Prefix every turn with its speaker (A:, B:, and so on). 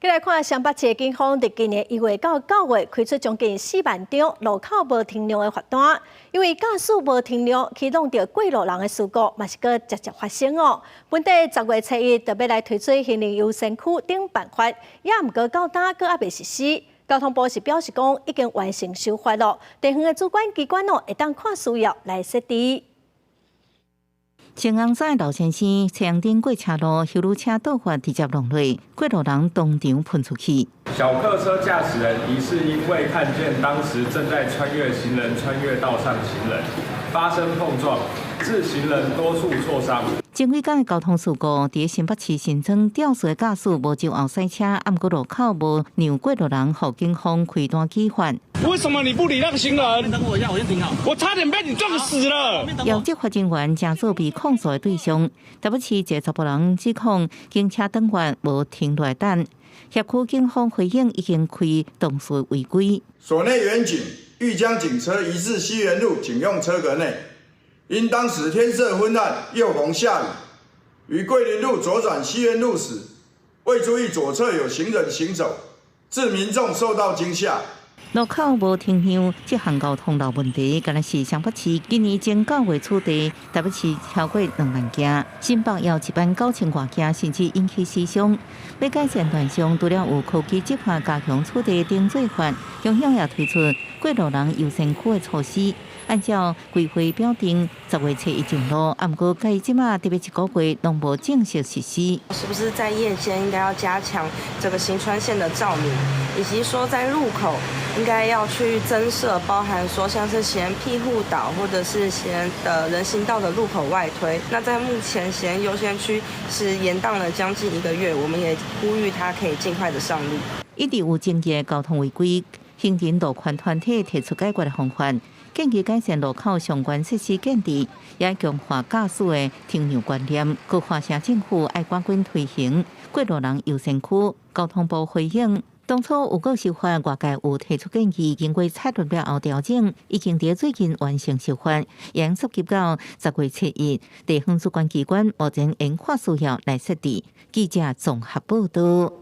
A: 繼來看雙北市警方佇今年1月到9月開出將近4萬張路口無停讓的罰單，因為駕駛無停讓去挵著過路人的事故，嘛是閣捷捷發生哦。本底10月初1就欲來推出行人優先區等辦法，也毋過到今閣猶未實施。交通部是表示講已經完成修法囉，地方的主管機關哦會當看需要來設置。
B: 青紅山老先生車頂過車路，休旅車倒發直接挵落，過路人當場噴出去。
C: 小客車駕駛人疑似因為看見當時正在穿越行人穿越道上行人，發生碰撞，致行人多處挫傷。
B: 前幾工的交通事故，佇新北市新莊肇事的駕駛無就後賽車，毋過路口無讓過路人，予警方開單舉發。
D: 為什麼你不禮讓行人？
E: 等我一下，我先停好。
D: 我差點被你撞死了。
B: 姚執法人員成做被控訴的對象，台北市一個查埔人指控警車轉彎無停落來等，協區警方回應已經開當事違規。
F: 所內員警欲將警車移至西園路警用車格內，因當時天色昏暗，又逢下雨，於桂林路左轉西園路時，未注意左側有行人行走，致民眾受到驚嚇。
B: 路口無停讓，這項交通老問題，敢若是雙北市今年前9月處理，台北市超過2萬件，新北有一萬9千外件，甚至引起死傷。欲改善亂象，除了有科技執法加強處理等做法，中央也推出過路人優先區的措施。按照規劃表定，10月初1上路，毋過到這馬特別一個月攏無正式實施。
G: 是不是在夜間應該要加強這個行穿線的照明，以及說在路口應該要去增設，包含說像是行人庇護島或者是行人的人行道的路口外推。那在目前行人優先區是延宕了將近一個月，我們也呼籲它可以盡快的上路。
B: 一直有爭議的交通違規，行人路權團體提出解決的方法，建議改善路口相關設施建置，也強化駕駛的停讓觀念。閣歡聲政府愛趕緊推行過路人優先區。交通部回應，當初有個修法，外界有提出建議，經過採論了後調整，已經佇最近完成修法，延續及到10月初1，地方主管機關目前研看需要來設置。記者綜合報道。